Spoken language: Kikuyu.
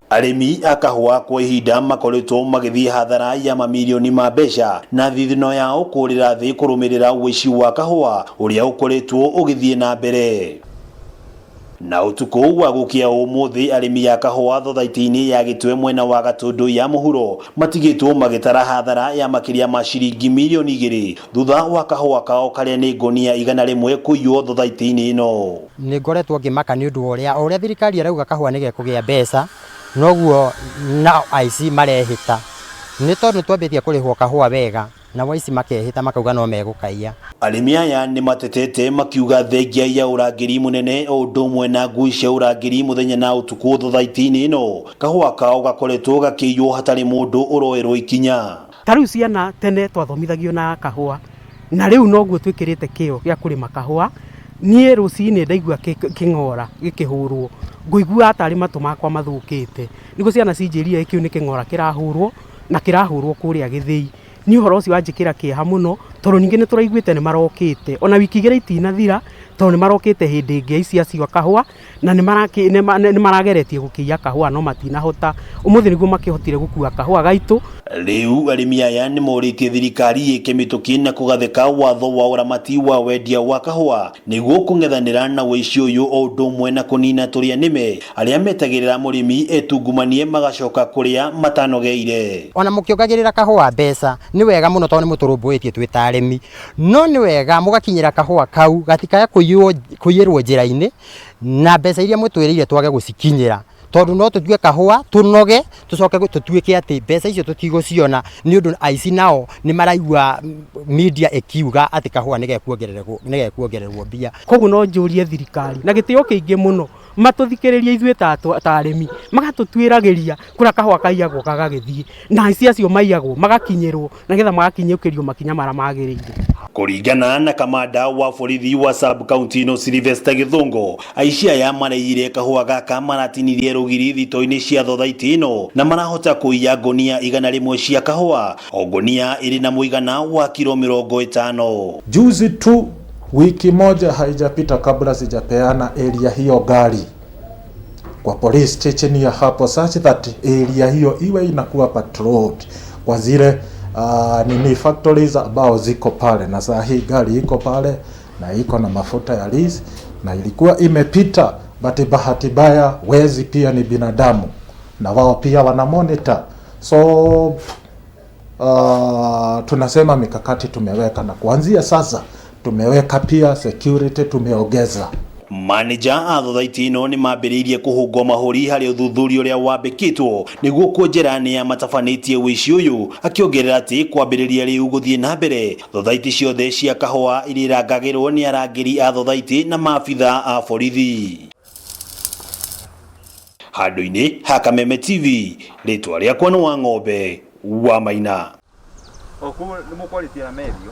Arĩmi a kahũa kwa ihinda makoretwo magĩthiĩ hathara ya mamirioni ma mbeca na thithino yao kũrĩra thĩ kũrũmĩrĩra ũici wa kahũa ũrĩa ũkoretwo ũgĩthiĩ na mbere. Na ũtukũ wa gũkĩa ũmũthĩ, arĩmi a kahũa thothaitĩ-inĩ ya Gĩtwe mwena wa Gatũndũ ya mũhuro matigĩtwo magĩtara hathara ya makĩria ma ciringi mirioni 2 thutha wa kahũa kao karĩa nĩ ngonia 100 kũiywo thothaitĩ-inĩ ĩno. Nĩ ngoretwo ngĩmaka nĩ ũndũ wa ũrĩa o ũrĩa thirikari ĩrauga kahũa nĩ gekũgĩa mbeca, noguo nao aici marehĩta, nĩ tondũ twambĩtie kũrĩhwo kahũa wega, nao aici makehĩta makauga no megũkaiya. Arĩmi aya nĩ matetete makiuga thengia ya ũrangĩri mũnene o ũndũ ũmwe na ngui cia ũrangĩri mũthenya na ũtukũ thothaitĩ-inĩ ĩno, kahũa kao gakoretwo gakĩiywo hatarĩ mũndũ ũroerwo ikinya. Ta rĩu ciana tene twathomithagio na kahũa, na rĩu noguo twĩkĩrĩte kĩo gĩa kũrĩma kahũa. Niĩ rũcinĩ ndaigua kĩng'ora gĩkĩhũrwo, ngũigua tarĩ matũ makwa mathũkĩte, nĩguo ciana cinjĩrire kĩu nĩ kĩng'ora kĩrahũrwo na kĩrahũrwo kũrĩa gĩthĩi. Niĩ ũhoro ũcio wanjĩkĩra kĩeha mũno, tondũ ningĩ nĩ tũraiguĩte nĩ marokĩte ona wiki 2 itinathira, tondũ nĩ marokĩte hĩndĩ ĩngĩ aici acio a kahũa, na nĩ marageretie gũkĩiya kahũa no matinahota. Ũmũthĩ nĩguo makĩhotire gũkua kahũa gaitũ. Rĩu arĩmi aya nĩ morĩtie thirikari ĩke mĩtũkĩ na kũgathĩka watho wa ũramati wa wendia wa kahũa nĩguo kũng'ethanĩra na ũici ũyũ o ũndũ ũmwe na kũnina tũrĩa nĩme arĩa metagĩrĩra mũrĩmi etungumanie magacoka kũrĩa matanogeire. Ona mũkĩongagĩrĩra kahũa mbeca nĩ wega mũno, tondũ nĩ mũtũrũmbũĩtie twĩ ta arĩmi, no nĩ wega mũgakinyĩra kahũa kau gatikaya kũiyĩrwo njĩra-inĩ, na mbeca iria mũtwĩrĩire twage gũcikinyĩra, tondũ no tũtue kahũa tũnoge tũcoke tũtuĩke atĩ mbeca icio tũtigũciona, nĩ ũndũ aici nao nĩ maraigua media ĩkiuga atĩ kahũa nĩ gekuongererwo mbia. Koguo no njũrie thirikari na gĩtĩo kĩingĩ mũno matũthikĩrĩrie ithuĩ ta arĩmi, magatũtuĩragĩria kũrĩa kahũa kaiyagwo gagagĩthiĩ, na aici acio maiyagwo magakinyĩrwo nĩgetha magakinyũkĩrio makinya marĩa magĩrĩire. Kũringana na kamanda wa borithi wa sub county ĩno Sylvester Gĩthũngũ, aici aya mareire kahũa gaka maratinirie rũgiri thito-inĩ cia thothaitĩ ĩno na marahota kũiya ngonia 100 cia kahũa, o ngonia ĩrĩ na mũigana wa kiro 50. Juzi tu, wiki moja haijapita kabla sijapeana area hiyo gari kwa police station ya hapo, such that area hiyo iwe inakuwa patrolled kwa zile nini factories ambao ziko pale, na saa hii gari iko pale na iko na mafuta ya lease na ilikuwa imepita, but bahati mbaya wezi pia ni binadamu na wao pia wana monitor. So tunasema mikakati tumeweka, na kuanzia sasa tumeweka pia security tumeongeza. Maneja a thothaitĩ ĩno nĩ mambĩrĩirie kũhũngwo mahũri harĩ ũthuthuria ũrĩa wambĩkĩtwo nĩguo kuonjera nĩa matabanĩtie ũici ũyũ, akĩongerera atĩ kwambĩrĩria rĩu gũthiĩ na mbere thothaitĩ ciothe cia kahũa irĩrangagĩrwo nĩ arangĩri a thothaitĩ na maabitha a borithi. Handũ-inĩ ha Kameme TV, rĩtwa rĩakwa nĩ wa Ng'ombe wa Maina. O kũu nĩ mũkwarĩtie na Merio.